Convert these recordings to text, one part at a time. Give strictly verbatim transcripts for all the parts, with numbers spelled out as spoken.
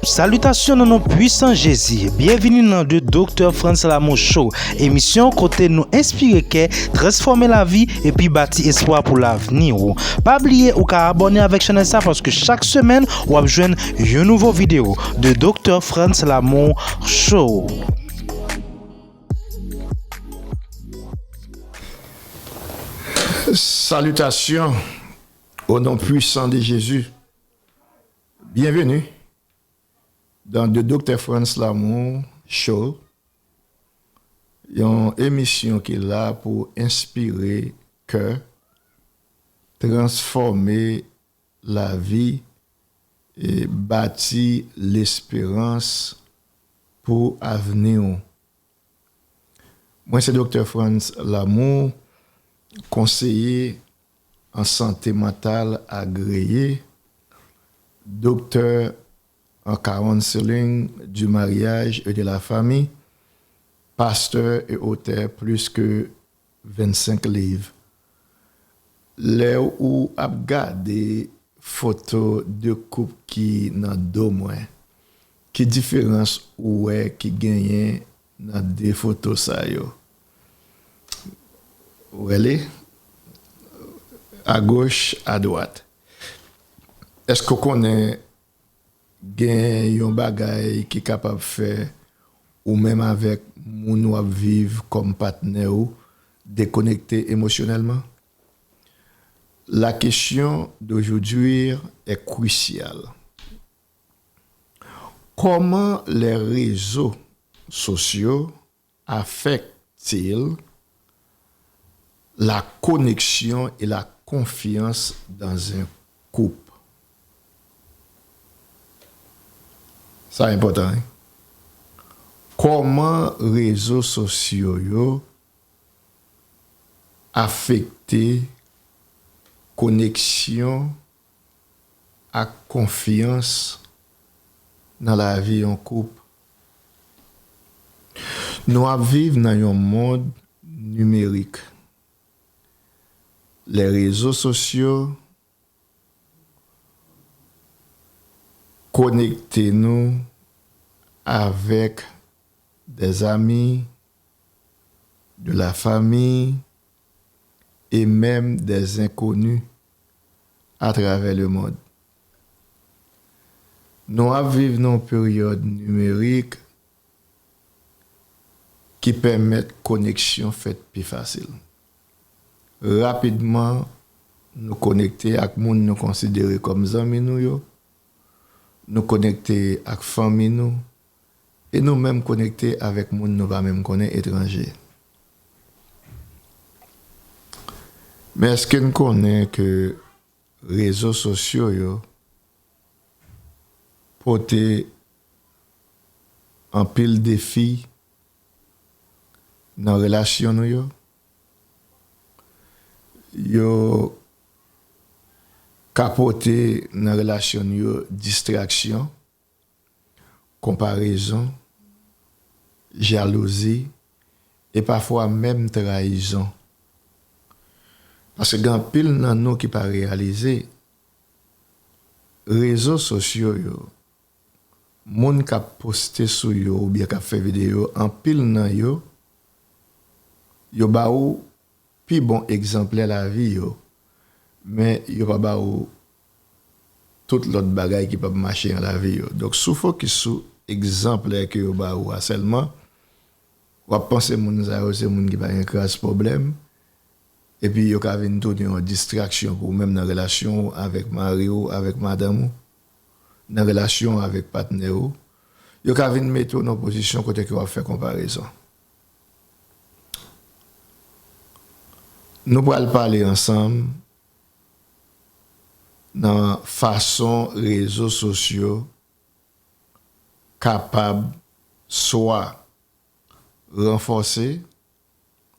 Salitasyon nan non pwisan Jezi. Byenvini nan The Docteur Frantz Lamour Show, emisyon kote nou enspire kè, transfòme lavi, epi bati espwa pou lavni w. Pa bliye ou ka abòne avèk chanèl sa, paske chak semèn w ap jwenn yon nouvo videyo. The Docteur Frantz Lamour Show. Salitasyon o non pwisan de Jezi. Byenveni dans The Docteur Frantz Lamour Show, yon emisyon ki la pou enspire kè, transfòme lavi e bati lesperans pou avni w. Mwen se Doktè Frantz Lamour, konseye an sante mantal agreye, doktè an counseling du mariage et de la famille, pastè e otè plis ke vennsenk liv. Lè ou ap gade foto de koup ki nan do mwen, ki diferans ou wè ki genyen nan de foto sa yo? Ou wè li? Agoch, adwat. Èske w konnen gen yon bagay ki kapab fè ou menm avèk moun w ap viv kòm patnè w dekonekte emosyonèlman? La question d'aujourd'hui est cruciale. Comment les réseaux sociaux affectent-ils la connexion et la confiance dans un couple? Sa enpòtan, wi. Kòman rezo sosyo yo afekte koneksyon ak konfyans nan lavi yon koup? Nou ap viv nan yon mond nimerik. Lè rezo sosyo konekte nou avèk des amis, de la famille et même des inconnus à travers le monde. Nou ap viv nan yon peryòd nimerik ki pèmèt koneksyon fèt pi fasil. Rapidman, nou konekte ak moun nou konsidere kòm zanmi nou yo, nou konekte ak fanmi nou, e nou menm konekte avèk moun nou pa menm konnen, etranje. Men èske n konnen ke rezo sosyo yo pote anpil defi nan relasyon nou yo? Yo ka pote nan relasyon nou yo distraksyon, konparezon, jalouzi, e pafwa menm trayizon. Paske gen anpil nan nou ki pa reyalize, rezo sosyo yo, moun k ap poste sou yo oubyen k ap fè videyo, anpil nan yo, yo ba ou pi bon egzanplè lavi yo, men yo pa ba ou tout lòt bagay ki p ap mache nan lavi yo. Donk, si w fokis sou egzanplè ke yo ba ou a sèlman, w ap panse moun sa yo se moun ki pa gen kras pwoblèm, epi yo ka vin tounen yon distraksyon pou ou menm nan relasyon w avèk mari w, avèk madanm ou, nan relasyon w avèk patnè w. Yo ka vin mete w nan pozisyon kote ke w ap fè konparezon. Nou pral pale ansanm nan fason rezo sosyo kapab swa ranfòse,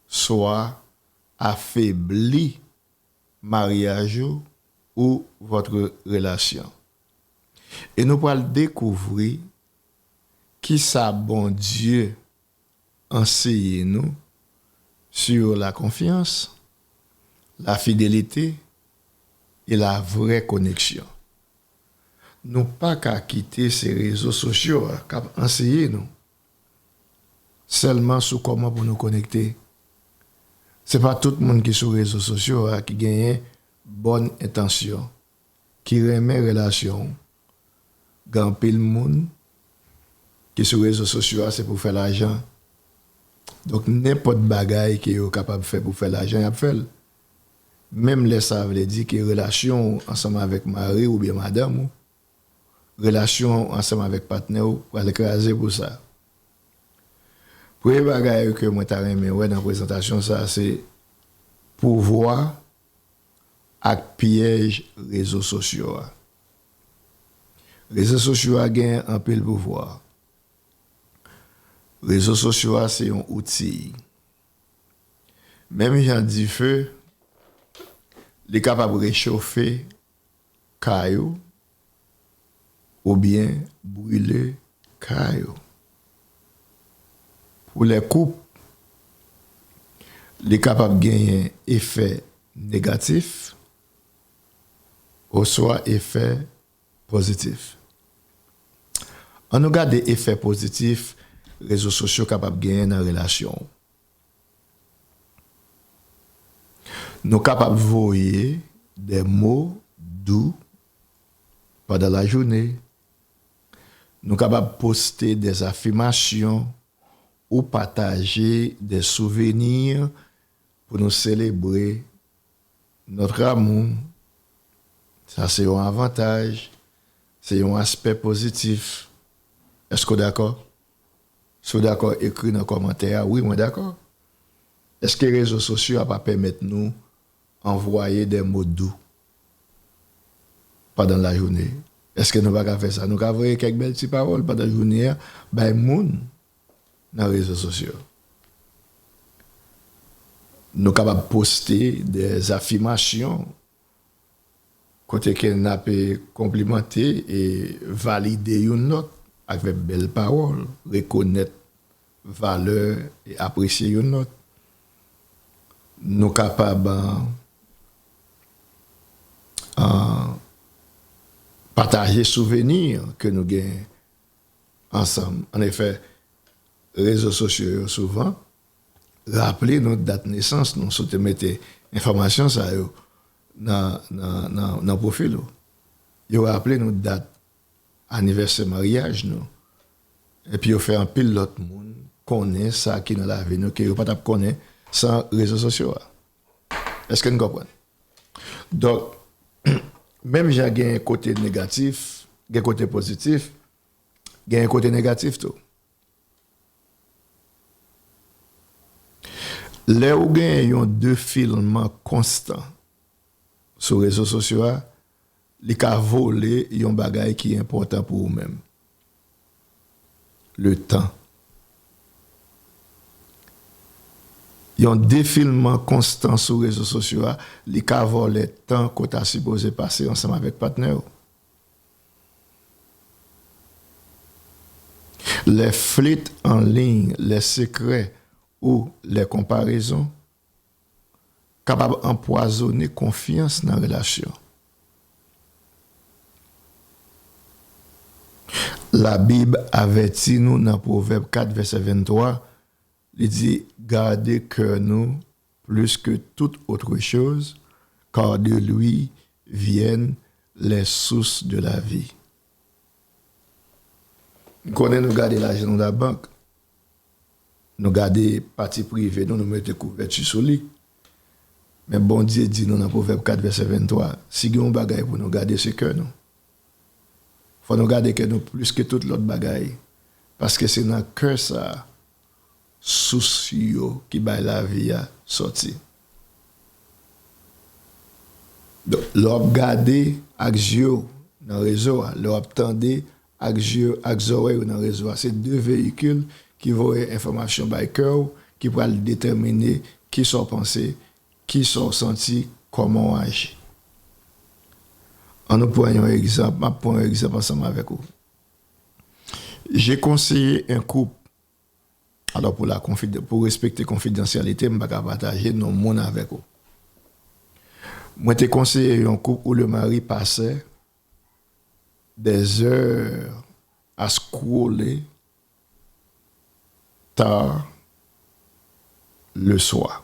swa afebli maryaj ou, ou votre relation. E nou pral dekouvri kisa Bondye anseye nou sur la confiance, la fidélité et la vraie connexion. Nou pa ka kite se rezo sosyo a k ap anseye nou sèlman sou kòman pou nou konekte. Se pa tout moun ki sou rezo sosyo a ki genyen bòn entansyon, ki renmen relasyon w. Gen anpil moun ki sou rezo sosyo a se pou fè lajan. Donk, nenpòt bagay ke yo kapab fè pou fè lajan, y ap fè l. Menm lè sa vle di ke relasyon w ansanm avèk mari w oubyen madanm ou, relasyon w ansanm avèk patnè w pral kraze pou sa. Premye bagay ke mwen ta renmen wè nan prezantasyon sa a, se pouvwa ak pyèj rezo sosyo a. Rezo sosyo a gen anpil pouvwa. Rezo sosyo a se yon outi. Menm jan dife, li kapab rechofe kay ou oubyen brile kay ou. Pou lè koup, li kapab genyen efè negatif oswa efè pozitif. An nou gade efè pozitif rezo sosyo kapab genyen nan relasyon w. Nou kapab voye de mo dou pandan lajounen. Nou kapab poste de afimasyon ou pataje de souveni pou nou selebre notre amour. Sa se yon avantaj, se yon aspè pozitif. Èske w dakò? Si w dakò, ekri nan kòmantè a, wi, mwen dakò. Èske rezo sosyo a pa pèmèt nou anvwaye de mo dou pandan lajounen? Èske nou pa ka fè sa? Nou ka voye kèk bèl ti pawòl pandan jounen an bay moun nan rezo sosyo. Nou kapab poste de afimasyon kote ke n ap, e, konplimante e valide youn lòt avèk bèl pawòl, rekonèt valè e apresye youn lòt. Nou kapab, an, an, pataje souveni ke nou gen ansanm. Anefè, rezo sosyo yo souvan raple nou dat nesans nou. Si w te mete enfòmasyon sa yo nan, nan, nan, nan pwofil ou, yo raple nou dat anivèsè maryaj nou. Epi yo fè anpil lòt moun konnen sa ki nan lavi nou ke yo pa t ap konnen san rezo sosyo a. Èske n konprann? Donk, menm jan gen kote negatif, gen kote pozitif, gen kote negatif tou. Lè ou gen yon defilman konstan sou rezo sosyo a, li ka vole yon bagay ki enpòtan pou ou menm. Letan. Yon defilman konstan sou rezo sosyo a, li ka vòlè tan ke w ta sipoze pase ansanm avèk patnè w. Les flirts en ligne, les secrets ou les comparaisons kapab anpwazonnen konfyans nan relasyon. Labib avèti nou nan Pwovèb kat, vèsè venntwa, li di, gardez cœur nous plus que toute autre chose, car de lui viennent les sources de la vie. M konnen nou gade lajan nou labank, nou gade pati prive nou, nou mete kouvèti sou li. Men Bondye di nou nan Pwovèb kat, vèsè venntwa, si gen yon bagay pou nou gade, se kè nou. Fò nou gade kè nou plis ke tout lòt bagay, paske se nan kè sa a sous yo ki bay lavi a sòti. Donk, lè w ap gade ak zye w nan rezo a, lè w ap tande ak zye, ak zòrèy ou nan rezo a, se de veyikil ki voye enfòmasyon bay kè w, ki pral detèmine kisa w panse, kisa w santi, kòman w aji. Ann nou pran yon egzanp, m ap pran yon egzanp ansanm avèk ou. J'ai conseillé un couple, alò pou la konfid-, pou respekte konfidansyalite, m pa ka pataje non moun avèk ou. Mwen te konseye yon koup où le mari passait des heures à scroller tard le soir.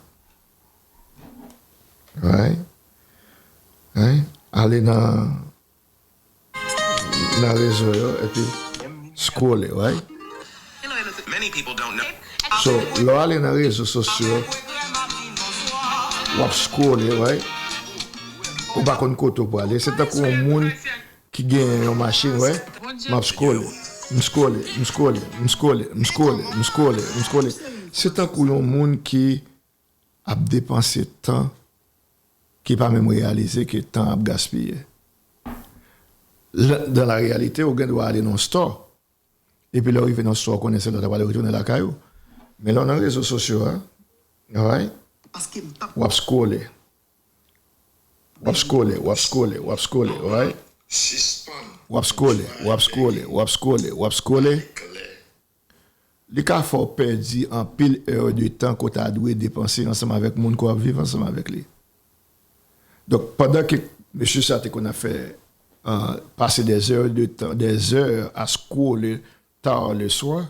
Right? Right? Ale nan, nan rezo yo epi scroller, right? So, lè w ale nan rezo sosyo, w ap scroller, right? Ou pa konn kote w prale. Se tankou yon moun ki gen yon machin, wè, m ap scroller, m scroller, m scroller, m scroller, m scroller, m scroller, m scroller. Se tankou yon moun ki ap depanse tan ki pa menm reyalize ke tan ap gaspiye. L-, dans la réalité, ou gen dwa ale nan store, epi lè w rive nan store, ou konnen se lè w ta prale retounen lakay ou. Men lè w nan rezo sosyo a, alright? W ap scroller. W ap scroller, w ap scroller, w ap scroller, right? W ap scroller, w ap scroller, w ap scroller, w ap scroller. Li ka fè w pèdi anpil è de tan ke w ta dwe depanse ansanm avèk moun ke w ap viv ansanm avèk li. Donk, pandan ke mesye sa te konn ap fè, euh, passer des heures de temps, des heures à scroller tard le soir,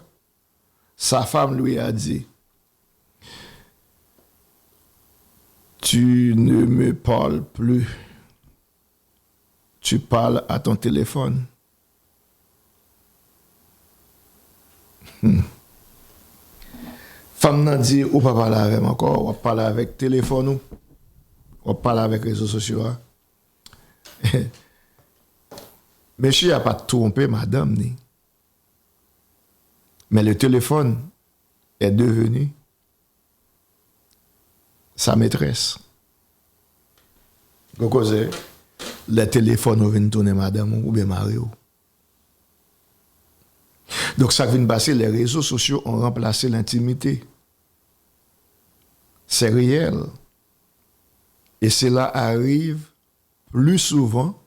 sa femme lui a dit, Tu ne me parles plus. Tu parles à ton téléphone. Hmm. Fanm nan di, ou pa pale avè m ankò, w ap pale avèk telefòn ou, w ap pale avèk rezo sosyo a. Mesye a pa t twonpe madanm ni. Mais le téléphone est devenu sa maîtresse. Gon koze, lè telefòn ou vin tounen madanm ou oubyen mari w. Donk, sa k vin pase, les réseaux sociaux ont remplacé l'intimité. C'est réel. Et cela arrive plus souvent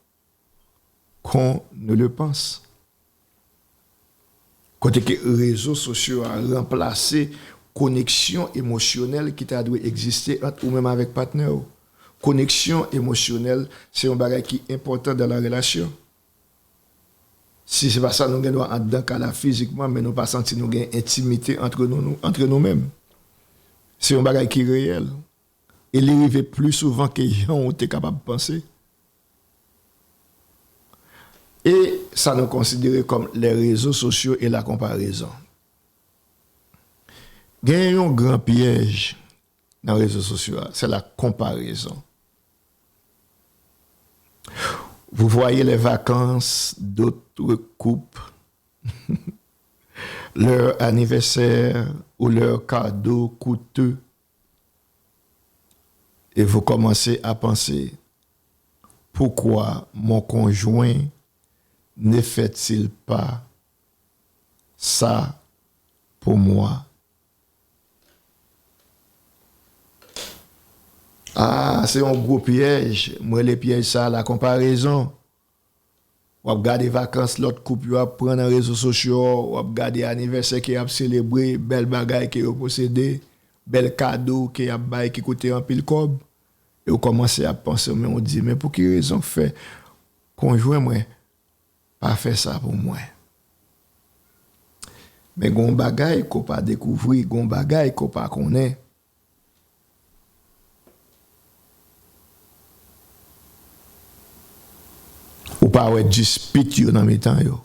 qu'on ne le pense. Kote ke rezo sosyo a ranplase koneksyon emosyonèl ki ta dwe egziste ant ou menm avèk patnè w. Koneksyon emosyonèl, se yon bagay ki enpòtan dans la relation. Si se pa sa, nou gen dwa anndan kay la fizikman, men nou pa santi nou gen entimite antre nou, nou, antre nou menm. Se yon bagay ki reyèl. E li rive pli souvan ke jan ou te kapab panse. E sa nou konsidere kòm les réseaux sociaux et la comparaison. Gen yon gran pyèj nan rezo sosyo a, c'est la comparaison. Vous voyez les vacances d'autres couples, leur anniversaire ou leur cadeau coûteux, et vous commencez à penser, pourquoi mon conjoint ne fait-il pas ça pour moi? Ah, se yon gwo pyèj. M rele pyèj sa la konparezon. W ap gade vakans lòt koup yo ap pran nan rezo sosyo, w ap gade anivèsè ke y ap selebre, bèl bagay ke yo posede, bèl kado ke y ap bay ki koute anpil kòb, e w kòmanse ap panse, men w di, men pou ki rezon k fè konjwen mwen pa fè sa pou mwen? Men gon bagay ke w pa dekouvri, gon bagay ke w pa konnen. Ou pa wè dispit yo nan mitan yo.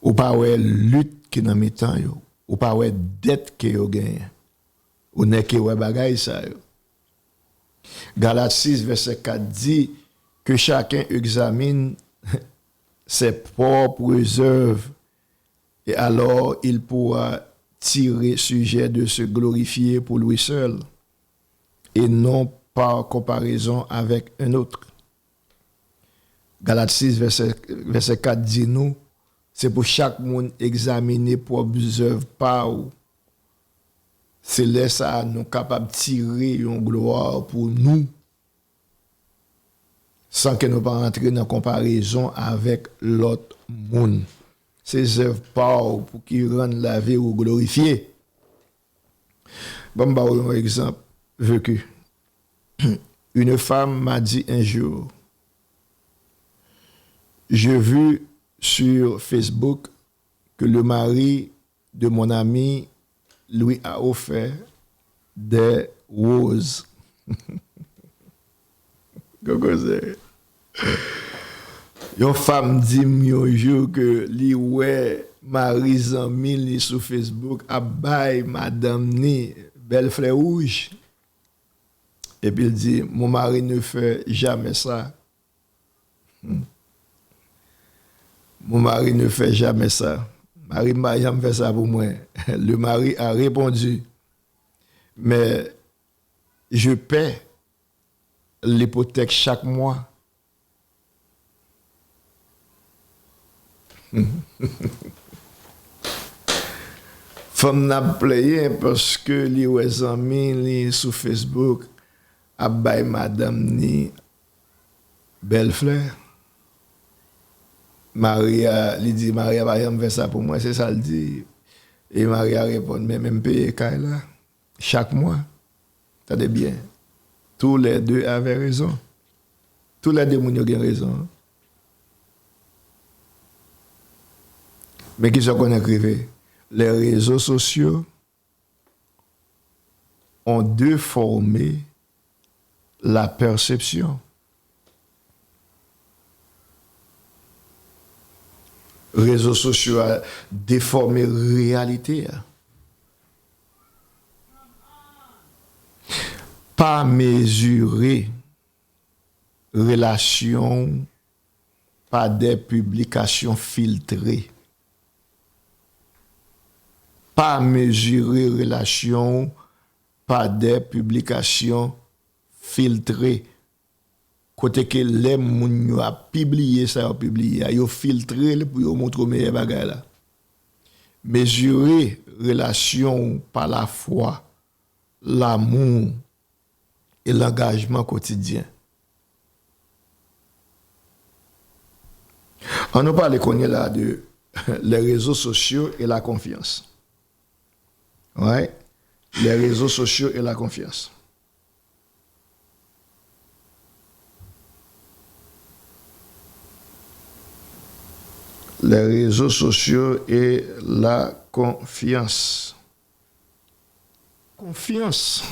Ou pa wè lit ki nan mitan yo. Ou pa wè dèt ke yo genyen. Ou nèke wè bagay sa yo. Galat sis, vèsè kat di, que chacun examine ses propres œuvres, et alors il pourra tirer sujet de se glorifier pour lui seul, et non par comparaison avec un autre. Galat sis, vèsè, vèsè kat di nou, se pou chak moun egzamine pwòp zèv pa w. Se lè sa a nou kapab tire yon glwa pou nou, san ke nou pa antre nan konparezon avèk lòt moun. Se zèv pa w pou ki rann lavi w glorifye. Ban m ba w yon egzanp vécu. Une femme m'a dit un jour, J'ai vu sur Facebook que le mari de mon ami lui a offert des roses. Kòkòzè. Yon fanm di m yon jou ke li wè mari zanmi li sou Facebook ap bay madanm ni bèl flè wouj. Epi l di, mon mari ne fait jamais ça. Hmm. Mon mari ne fait jamais ça. Mari m pa janm fè sa pou mwen. Le mari a répondu, mais je paie l'hypothèque chaque mois. Fanm nan ap plenyen paske li wè zanmi li sou Facebook ap bay madanm ni bèl flè. Mari a, li di, mari a pa janm fè sa pou mwen, se sa l di. E mari a reponn, men, men m peye kay la chak mwa. Tande byen. Tous les deux avaient raison. Tou lè de moun yo gen rezon. Men ki sa w konnen k rive? Les réseaux sociaux ont déformé la perception. Rezo sosyo a defòme reyalite a. Pa mezire relasyon w pa de piblikasyon filtre. Pa mezire relasyon w pa de piblikasyon filtre. Kote ke lè moun yo ap pibliye sa yo pibliye a, yo filtre l pou yo montre w meyè bagay la. Mezire relasyon w pa lafwa, lamou e langajman kotidyen. An nou pale kounye la de les réseaux sociaux et la confiance. Ouais. Les réseaux sociaux et la confiance. Les réseaux sociaux et la confiance. Confiance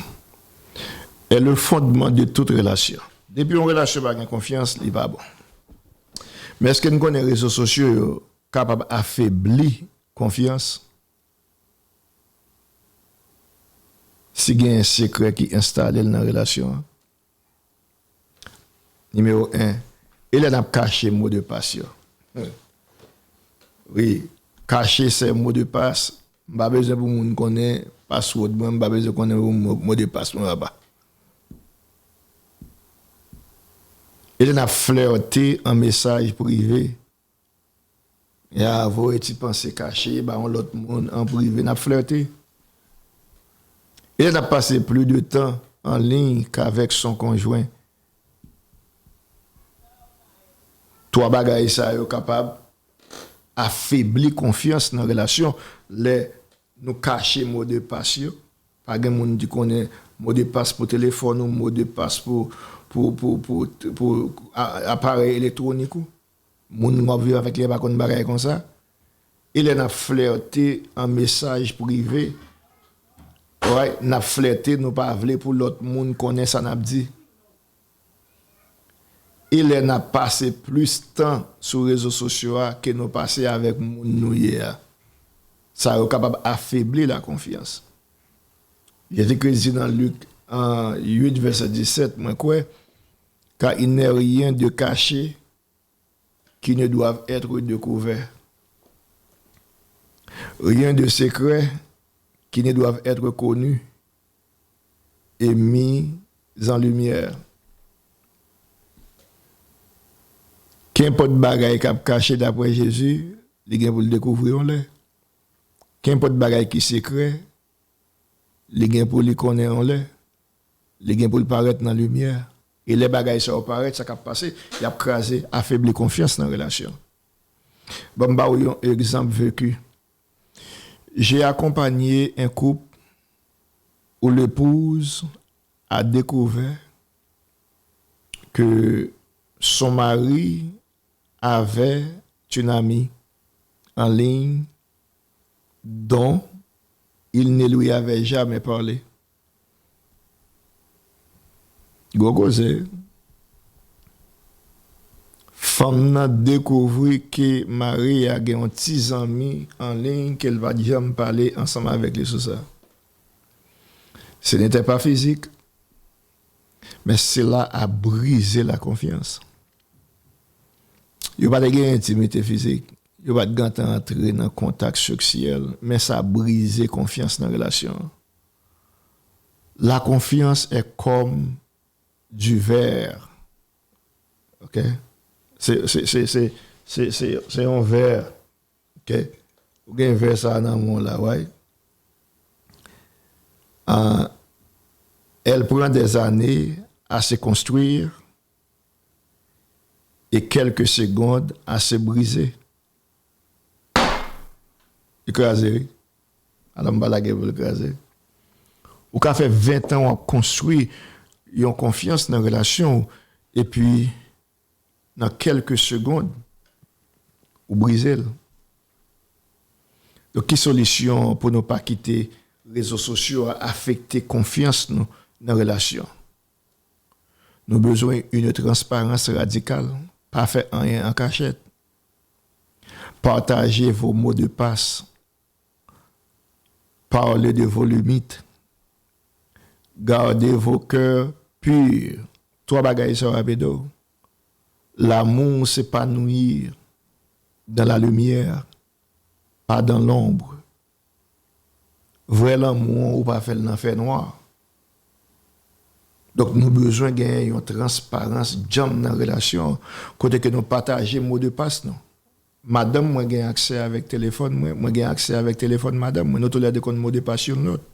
est le fondement de toute relation. Depi yon relasyon pa gen konfyans, li pa bon. Men èske n konnen rezo sosyo yo kapab afebli konfyans? Si gen sekrè ki enstale l nan relasyon an. Nimewo en, e lè n ap kache modepas yo? Wi, kache se modepas. M pa bezwen pou moun konnen password mwen, m pa bezwen konnen pou mo, modepas mwen, papa. E lè n ap flète an mesaj prive, ya voye ti panse kache ba yon lòt moun an prive, n ap flète. E lè n ap pase plis de tan an liy k'avèk son konjwen. Twa bagay sa yo kapab afebli konfyans nan relasyon. Lè nou kache modepas yo, pa gen moun ki konnen modepas pou telefòn ou, modepas pou, pou, pou, pou, pou a, aparèy elektwonik ou. Moun w ap viv avèk li a pa konn bagay konsa. E lè n ap flète an mesaj prive, right, n ap flète, nou pa vle pou lòt moun konnen sa n ap di. E lè n ap pase plis tan sou rezo sosyo a ke nou pase avèk moun nou ye a, sa yo kapab afebli lakonfyans. Jezi Kris di nan Lik, an, uit, vèsè disèt, mwen kwè, car il n'est rien de caché qui ne doive être découvert. Rien de secret qui ne doive être connu et mis en lumière. Kenpòt bagay k ap kache, daprè Jezi, li gen pou l dekouvri yon lè. Kenpòt bagay ki sekrè, li gen pou li konnen yon lè. Li gen pou l parèt nan limyè. E lè bagay sa yo parèt, sa k ap pase, y ap kraze, afebli konfyans nan relasyon. Ban m ba w yon egzanp veki. J'ai accompagné un couple où l'épouse a découvert que son mari avait une amie en ligne dont il ne lui avait jamais parlé. Gwo koze. Fanm nan dekouvri ke mari a gen yon ti zanmi an liy ke l pa t janm pale ansanm avèk li sou sa. Ce n'était pas physique, mais cela a brisé la confiance. Yo pa t gen entimite fizik, yo pa t gentan antre nan kontak seksyèl, men sa brize konfyans nan relasyon an. La confiance est comme du verre. Ok? Se, se, se, se, se, se, se yon vè. Ok? Ou gen vè sa nan men w la, right? Ah, elle prend des années à se construire et quelques secondes à se briser. Li kraze, wi. Alò, m pa lage pou l kraze. Ou ka fè ven tan w ap konstwi yon konfyans nan relasyon w, epi nan kèlke segond, ou brize l. Donk, ki solisyon pou nou pa kite rezo sosyo a afekte konfyans nou nan relasyon? Nou bezwen une transparence radicale. Pa fè anyen an kachèt. Partagez vos mots de passe. Parlez de vos limites. Gardez vos cœurs purs. Twa bagay sa yo ap ede w. L'amour s'épanouit dans la lumière, pas dans l'ombre. Vrè lanmou an, ou pa fè l nan fènwa. Donk, nou bezwen genyen yon transparans djanm nan relasyon an, kote ke nou pataje mo de pas nou. Madanm mwen gen aksè avèk telefòn mwen, mwen gen aksè avèk telefòn madanm mwen. Nou toulède konn mo de pas youn lòt.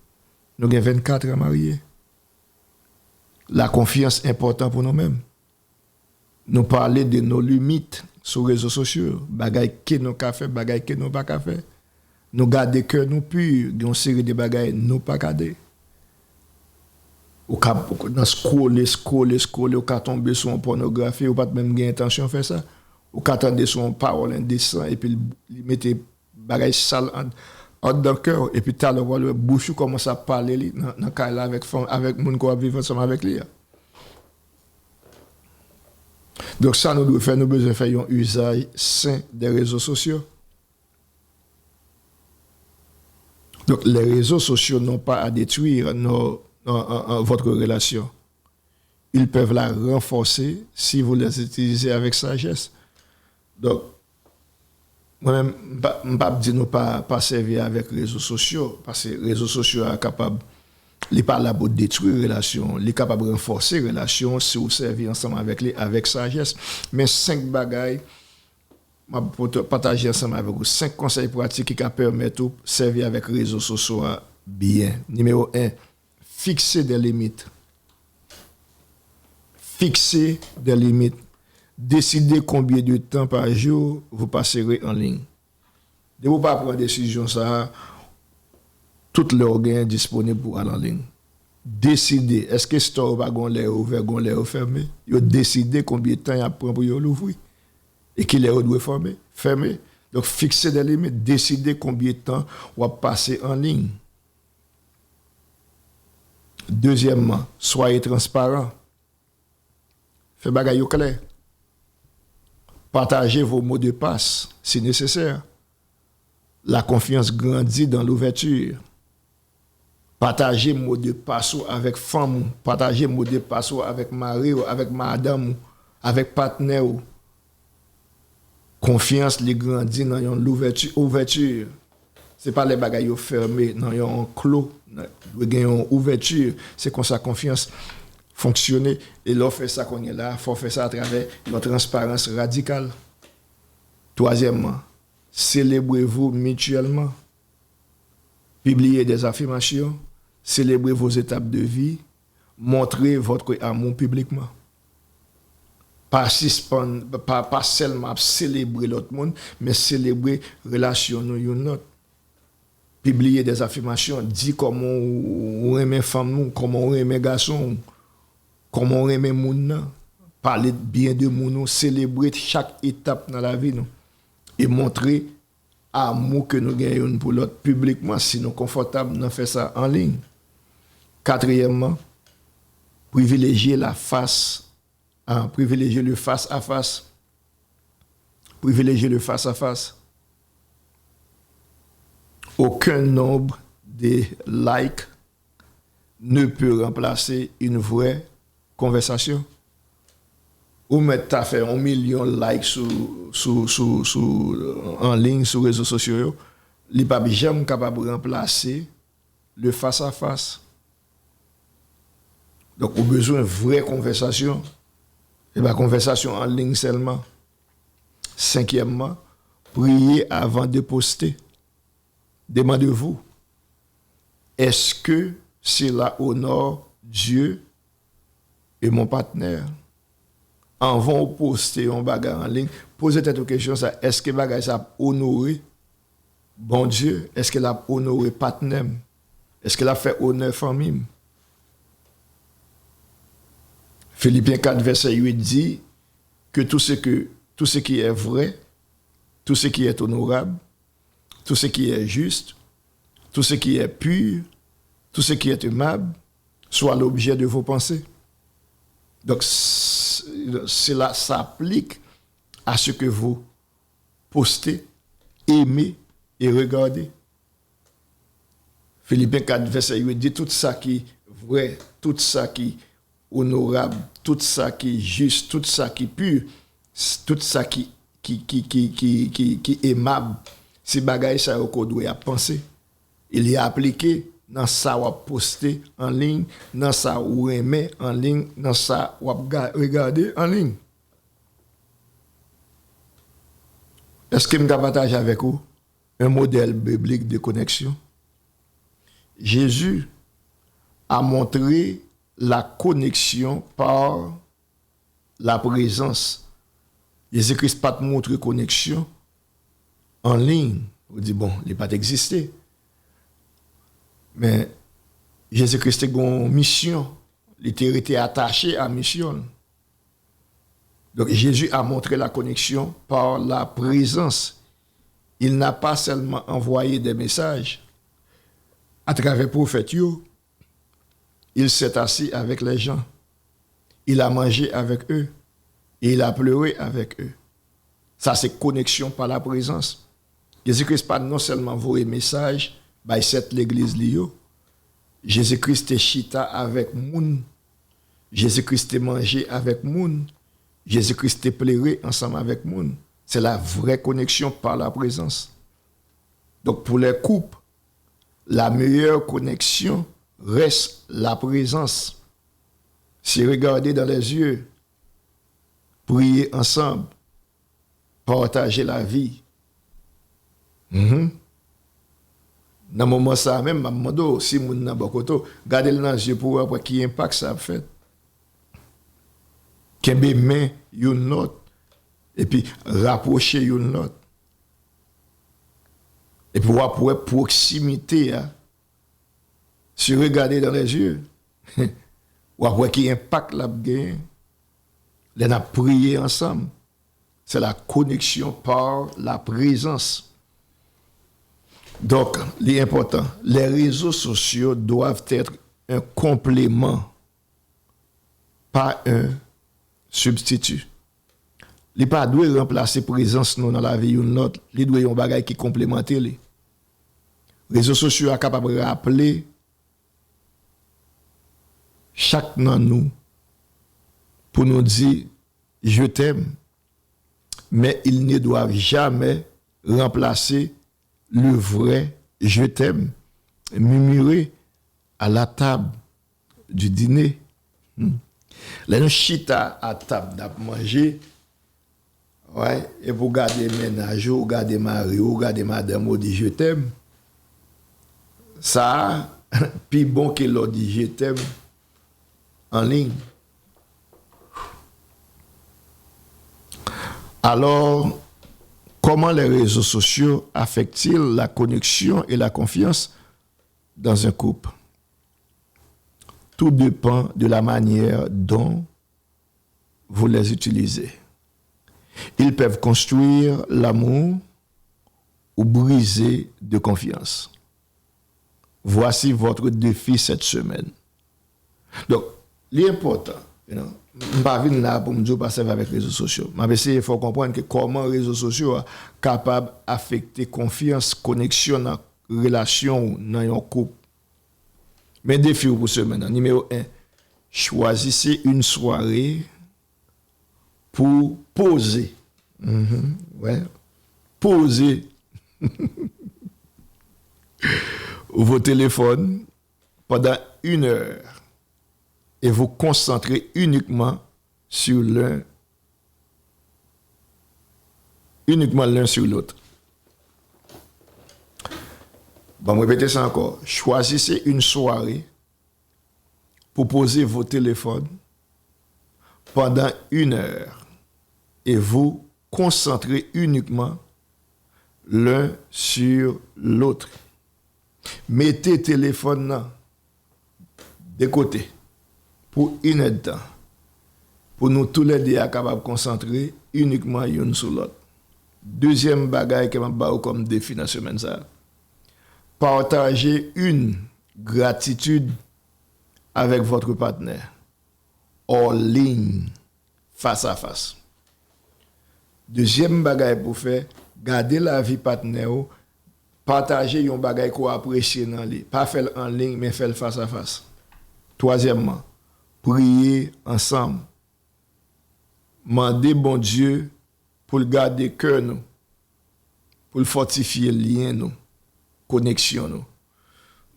Nou gen vennkat an marye. La konfyans enpòtan pou nou menm. Nou pale de nos limites sou rezo sosyo yo. Bagay ke nou ka fè, bagay ke nou pa ka fè. Nou gade kè nou pi, gen yon seri de bagay nou pa gade. Ou ka nan scrolle, scrolle, scrolle, ou ka tonbe sou yon pònografi, ou pa t menm gen entansyon fè sa. Ou ka tande sou yon pawòl endesan, epi li, li mete bagay sal an, anndan kè w, epi talè w pral wè bouch ou kòmanse ap pale li nan, nan kay la avèk fanm, avèk moun ke w ap viv ansanm avèk li a. Donk, sa nou dwe fè, nou bezwen fè yon usage sain des réseaux sociaux. Donc, les réseaux sociaux n'ont pas à détruire nos, euh, euh, euh, votre relation. Ils peuvent la renforcer si vous les utilisez avec sagesse. Donk, mwen menm, m pa, m p ap di nou pa, pa sèvi avèk rezo sosyo, paske rezo sosyo a kapab, li pa la pou detwi relasyon, li kapab ranfòse relasyon si w sèvi ansanm avèk li avèk sajès. Men senk bagay m ap pot-, pataje ansanm avèk ou, senk konsèy pratik ki ka pèmèt ou sèvi avèk rezo sosyo a byen. Nimewo en, fixez des limites. Fixez des limites. Décidez combien de temps par jour vous passerez en ligne. Depi w pa pran desizyon sa a, tout lè w genyen disponib pou al an liy. Deside, èske store yo pa gon lè yo ouvè, gon lè yo fèmen? Yo deside konbyen tan y ap pran pou yo louvri. E ki lè yo dwe fèmen? Fèmen. Donk, fixez des limites. Deside konbyen tan w ap pase an liy. Dezyèmman, soyez transparent. Fè bagay yo klè. Partagez vos mots de passe, si nécessaire. La confiance grandit dans l'ouverture. Pataje mo de pas ou avèk fanm ou, pataje mo de pas ou avèk mari w, avèk madanm ou, avèk patnè w. Konfyans li grandi nan yon louvèti, ouvèti. Se pa lè bagay yo fèmen nan yon anklo, nan, dwe gen yon ouvèti. Se konsa konfyans fonksyone. E lè w fè sa kounye la, fò w fè sa atravè yon transparans radikal. Twazyèmman, célébrez-vous mutuellement. Publiez des affirmations, célébrez vos étapes de vie, montrez votre amour publiquement. Pa sispann, pa, pa sèlman ap selebre lòt moun, men selebre relasyon nou youn lòt. Pibliye des affirmations, di kòman w, w renmen fanm ou, kòman w renmen gason w, kòman w renmen moun nan. pale byen de moun nou, selebre chak etap nan lavi nou, e montre amou ke nou gen youn pou lòt piblikman, si nou konfòtab nan fè sa an liy. Katriyèmman, privilejye la fas, ah, privilejye le fas a fas. Privilejye le fas a fas. Aucun nombre de likes ne peut remplacer une vraie conversation. Ou mèt ta fè yon milyon like sou, sou, sou, sou, an liy, sou rezo sosyo yo, li p ap janm kapab ranplase le fas a fas. Donk, ou bezwen vrè konvèsasyon. E pa konvèsasyon an liy sèlman. Senkyèmman, priye avant de poster. Demandez-vous, est-ce que cela honore Dieu et mon partenaire? Anvan w poste yon bagay an liy, poze tèt ou kesyon sa, èske bagay sa ap onore Bondye? Èske l ap onore patnè m? Èske l ap fè onè fanmi m? Filipyen kat vèsè uit di, que tout ce que, tout ce qui est vrai, tout ce qui est honorable, tout ce qui est juste, tout ce qui est pur, tout ce qui est aimable, soit l'objet de vos pensées. Donc, c- cela s'applique à ce que vous postez, aimez et regardez. Filipyen kat vèsè uit di, tout sa ki vrè, tout sa ki onorab, tout sa ki jis, tout sa ki pi, s- tout sa ki, ki, ki, ki, ki, ki, ki emab, se bagay sa yo ke w dwe ap panse. E li aplike nan sa w ap poste an liy, nan sa ou renmen an liy, nan sa w ap ga- regade an liy. Èske m ka pataje avèk ou un modèle biblique de connexion? Jésus a montré la connexion par la présence. Jezi Kris pa t montre koneksyon an liy. Ou di, bon, li pa t egziste. Men, Jezi Kris te gen yon misyon. Li te rete atache a misyon l. Donc, Jésus a montré la connexion par la présence. Il n'a pas seulement envoyé des messages à travers prophètes, yo, il s'est assis avec les gens. Il a mangé avec eux. Et il a pleuré avec eux. Sa se koneksyon pa la prezans. Jezi Kris pa non sèlman voye mesaj bay sèt legliz li yo. Jezi Kris te chita avèk moun. Jezi Kris te manje avèk moun. Jezi Kris te plere ansanm avèk moun. C'est la vraie connexion par la présence. Donc, pour les couples, la meilleure connexion reste la présence. Se regarder dans les yeux, priye ansanm, pataje lavi. Mhm. Nan moman sa a menm, m ap mande w, si moun nan bò kote w, gade l nan zye pou w wè ki enpak sa ap fèt. Kenbe men youn lòt, epi rapwoche youn lòt. Epi w ap wè pwoksimite a, se regarder dans les yeux. W ap wè ki enpak l ap genyen lè n ap priye ansanm. C'est la connexion par la présence. Donc, li enpòtan. Les réseaux sociaux doivent être un complément, pas un substitut. Li pa dwe ranplase prezans nou nan lavi youn lòt. Li dwe yon bagay ki konplemante li. Rezo sosyo a kapab raple chak nan nou pou nou di, je t'aime, mais ils ne doivent jamais remplacer le vrai je t'aime murmuré à la table du dîner. Hmm. Lè nou chita a tab, n ap manje, wè, epi w gade mennaj ou, w gade mari w, w gade madanm ou, w di, je t'aime. Sa a pi bon ke lè w di, je t'aime an liy. Alors, comment les réseaux sociaux affectent-ils la connexion et la confiance dans un couple? Tout dépend de la manière dont vous les utilisez. Ils peuvent construire l'amour ou briser de confiance. Voici votre défi cette semaine. Donk, li enpòtan, you know, m pa vin la pou m di w pa sèvi avèk rezo sosyo. M ap eseye fè w konprann ke kòman rezo sosyo a kapab afekte konfyans, koneksyon nan relasyon w nan yon koup. Men defi w pou semèn nan. Nimewo en, choisissez une soirée pou poze. Mhm, wè. Poze vos téléphones pendant une heure et vous concentrer uniquement sur l'un, uniquement l'un sur l'autre. Bon, m repete sa ankò. Choisissez une soirée pour poser vos téléphones pendant une heure et vous concentrer uniquement l'un sur l'autre. Mete telefòn nan de kote pou inèdtan, pou nou toulède a kapab konsantre inikman youn sou lòt. Dezyèm bagay ke m ap ba ou kòm defi nan semèn sa a, partager une gratitude avec votre partenaire hors ligne, face à face. Dezyèm bagay pou fè, gade lavi patnè w, pataje yon bagay ke w apresye nan li. Pa fè l an liy, men fè l fas a fas. Twazyèmman, priye ansanm. Mande Bondye pou l gade kè nou, pou l fòtifye lyen nou, koneksyon nou.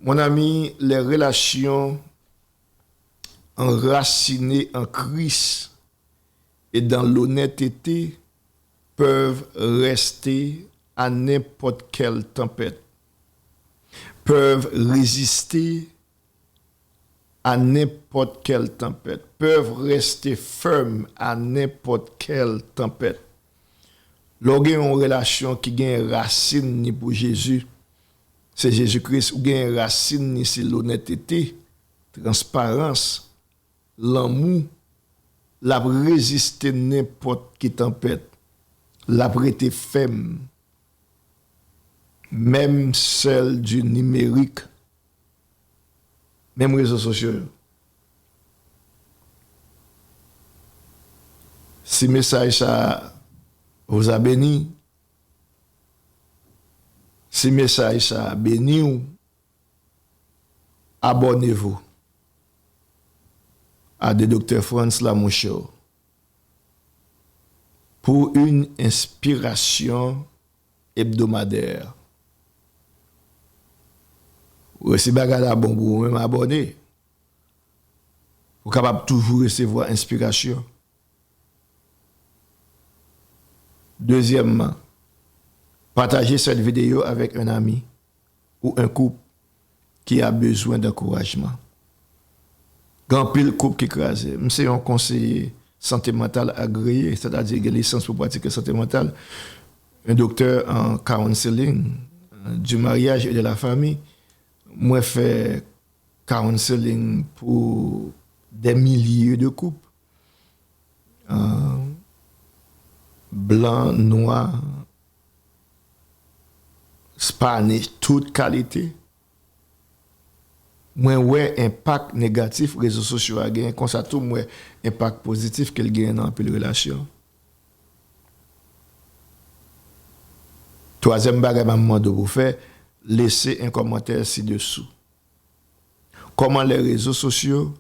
Mon ami, les relations enracinées en Christ et dans l'honnêteté peuvent rester à n'importe quelle tempête, peuvent résister à n'importe quelle tempête, peuvent rester fermes à n'importe quelle tempête. Lè w gen yon relasyon ki gen rasin ni pou Jezi, se Jezi Kris, ou gen rasin ni se lonètete, transparans, lanmou, l ap reziste nenpòt ki tanpèt, l ap rete fèm. Menm sèl di nimerik, menm rezo sosyo yo. Si mesaj sa a vous a béni, si mesaj sa a beni w, abonnez-vous à The Docteur Frantz Lamour Show pour une inspiration hebdomadaire. Ou si bagay la bon pou ou menm, abòne. Ou kapab toujou resevwa enspirasyon. Dezyèmman, partagez cette vidéo avec un ami ou un couple qui a besoin d'encouragement. Gen anpil koup ki kraze. M se yon konseye sante mantal agreye, sètadi gen lisans pou pratike sante mantal, un docteur en counseling, euh, du mariage et de la famille. Mwen fè counseling pou des milliers de couples. Euh, blan, nwa, Spanish, tout kalite. Mwen wè enpak negatif rezo sosyo a genyen, konsa tou m wè enpak pozitif ke l genyen nan anpil relasyon. Twazyèm bagay m ap mande w pou fè, laissez un commentaire ci-dessous. Comment les réseaux sociaux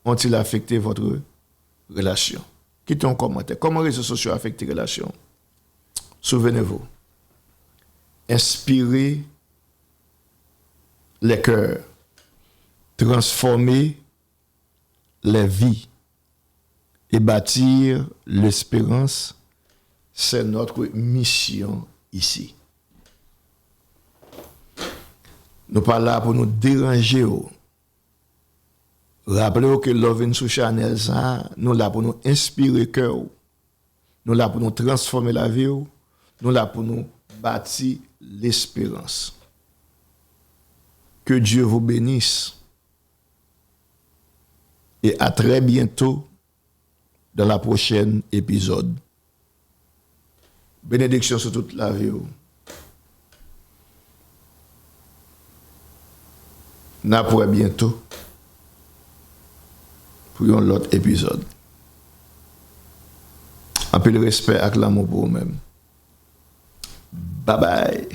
ont-ils affecté votre relation? Kite yon kòmantè. Kòman rezo sosyo afekte relasyon w? Souvenez-vous, inspirer les cœurs, transformer les vies et bâtir l'espérance, c'est notre mission ici. Nou pa la pou nou deranje w. Raple w ke lè w vin sou chanèl sa a, nou la pou nou enspire kè w. Nou la pou nou transfòme lavi w. Nou la pou nou bati lesperans. Que Dieu vous bénisse. Et à très bientôt dans la prochaine épisode. Benediksyon sou tout lavi w. N ap wè byento pou yon lòt epizòd. Anpil respè ak lanmou pou ou menm. Babay!